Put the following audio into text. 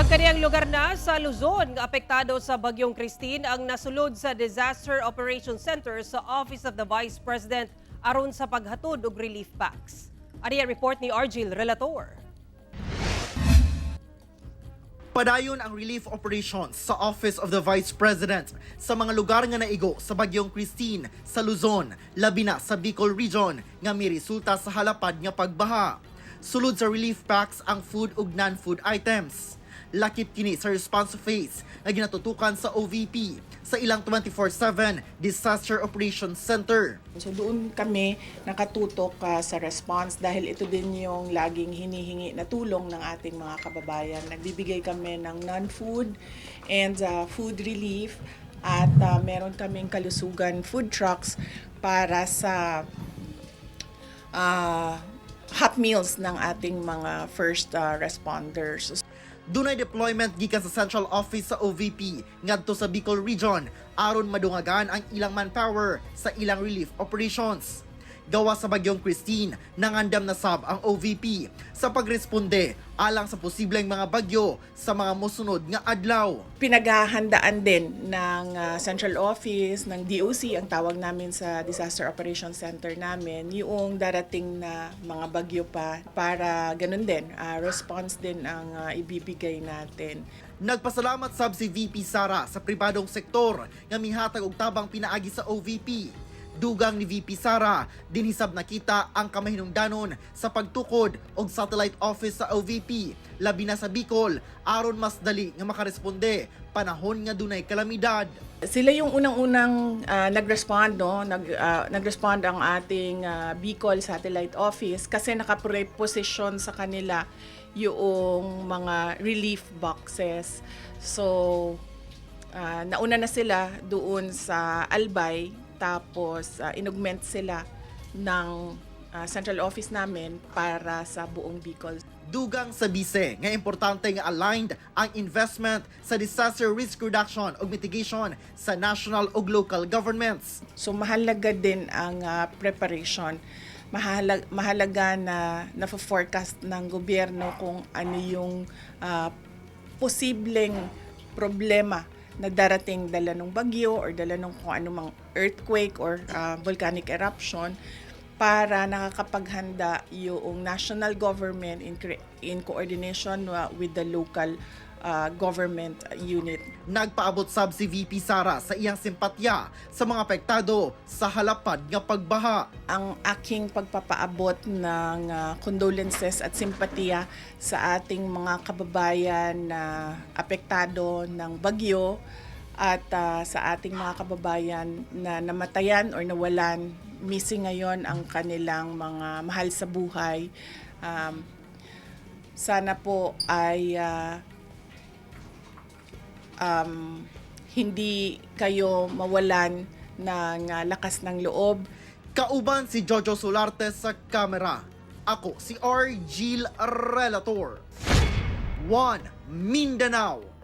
Kaniyang lugar na sa Luzon nga apektado sa Bagyong Kristine ang nasulod sa Disaster Operations Center sa Office of the Vice President aron sa paghatod og relief packs. Ani ang report ni Argil Relator. Padayon ang relief operations sa Office of the Vice President sa mga lugar nga naigo sa Bagyong Kristine sa Luzon, labi na sa Bicol Region nga miresulta sa halapad nga pagbaha. Sulod sa relief packs ang food ug non-food items. Lakip kini sa response phase nga ginatutukan sa OVP sa ilang 24/7 Disaster Operations Center. So doon kami nakatutok sa response dahil ito din yung laging hinihingi na tulong ng ating mga kababayan. Nagbibigay kami ng non-food and food relief at meron kaming kalusugan food trucks para sa hot meals ng ating mga first responders. Dunay deployment gikan sa Central Office sa OVP ngadto sa Bicol Region aron madungagan ang ilang manpower sa ilang relief operations. Gawa sa Bagyong Kristine, nangandam na sab ang OVP sa pagresponde alang sa posibleng mga bagyo sa mga mosunod nga adlaw. Pinaghahandaan din ng Central Office, ng DOC, ang tawag namin sa Disaster Operations Center namin, yung darating na mga bagyo pa para ganun din, response din ang ibibigay natin. Nagpasalamat sab si VP Sara sa pribadong sektor nga mihatag og tabang pinaagi sa OVP. Dugang ni VP Sara, dinhi sab nakita ang kamahinungdanon sa pagtukod og satellite office sa OVP, labi na sa Bicol, aron mas dali nga makaresponde panahon nga dunay kalamidad. Sila yung unang-unang nag-respond, no? Nag-respond ang ating Bicol Satellite Office kasi naka-preposition sa kanila yung mga relief boxes. So, nauna na sila doon sa Albay, tapos inaugment sila ng central office namin para sa buong Bicol. Dugang sa bise nga importante nga aligned ang investment sa disaster risk reduction ug mitigation sa national ug local governments. So mahalaga din ang preparation. Mahalaga na na-forecast ng gobyerno kung ano yung posibleng problema na darating dala ng bagyo or dala ng kung anumang earthquake or volcanic eruption para nakakapaghanda yung national government in coordination with the local government unit. Nagpaabot sab si VP Sara sa iyang simpatya sa mga apektado sa halapad nga pagbaha. Ang aking pagpapaabot ng condolences at simpatiya sa ating mga kababayan na apektado ng bagyo at sa ating mga kababayan na namatayan or nawalan, missing ngayon ang kanilang mga mahal sa buhay. Sana po ay hindi kayo mawalan ng lakas ng loob. Kauban si Jojo Solarte sa kamera. Ako si R. Gil Relator. 1 Mindanao.